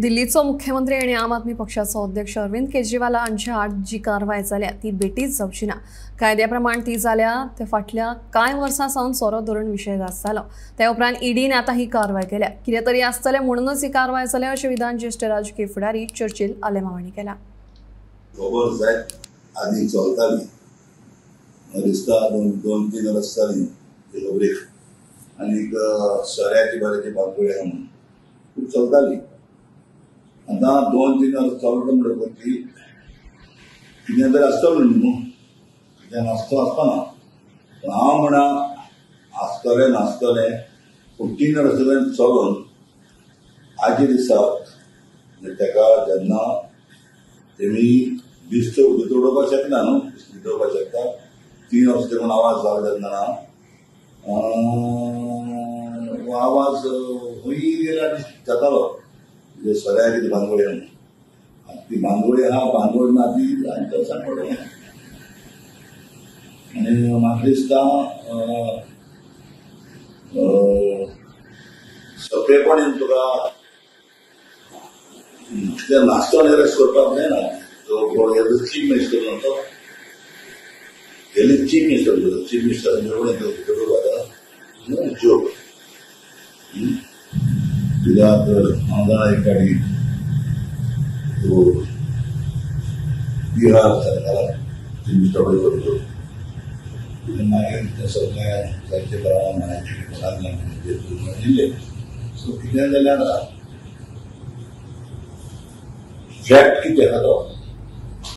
दिल्लीचो मुख्यमंत्री आणि आम आदमी पक्षाचो अध्यक्ष अरविंद केजरीवाल हांच्या आड जी कारवाय जाल्या ती बेटीच जावची ना। कायद्या प्रमाण ती जाल्या ते फाटल्या कांय वर्सां सावन सोरो धोरण विशय गाजतालो। त्या उपरांत ईडीन आतां ही कारवाय केल्या। कितें तरी आसतलें म्हणूनच ही कारवाय जाल्या अशें विधान ज्येश्ठ राजकीय फुडारी चर्चिल आलेमांव हांणी केलां। खबर जायत आदी चलताली, दिसता दोन दोन तीन रस्तांनी ते खबरेक आनीक सोऱ्याची बऱ्याची भागोळी आहा म्हणून खूब चलताली। आतां 2-3 वर्सां चलता म्हणटकच कितें तरी आसतलो न्हू, कितें नासतो आसतना पूण हांव म्हणा आसतलें नासतलें, पूण 3 वर्सां चलोन आयच्या दिसाक तेका जेन्ना तेमी दिस्त भितर उडोवपाक शकना न्हू, भितर उडोवपाक शकता 3 वर्सां तेकून आवाज जालो तेन्ना आवाज खंय गेल्यार जातालो म्हणजे सोऱ्याची ती बांदोडी आहा ती बांदोडी आहा, बांदोड ना ती आनी सांगपडलो। आनी म्हाका दिसता सोंपेपणी तुका कितें नाश्तो अरेस्ट करपाक जायना। तो चीफ मिनिस्टर न्हू, तो दिल्ली चीफ मिनिस्टर, चीफ मिनिस्टर भितर जोक कित्याक हांव जाणा एक फावटी तो बिहार सरकाराक चीफ मिनिस्टर करतो, मागीर तें सगळें जायते प्रमाण दिल्ले। सो कितें जाल्यार फॅक्ट कितें आहा तो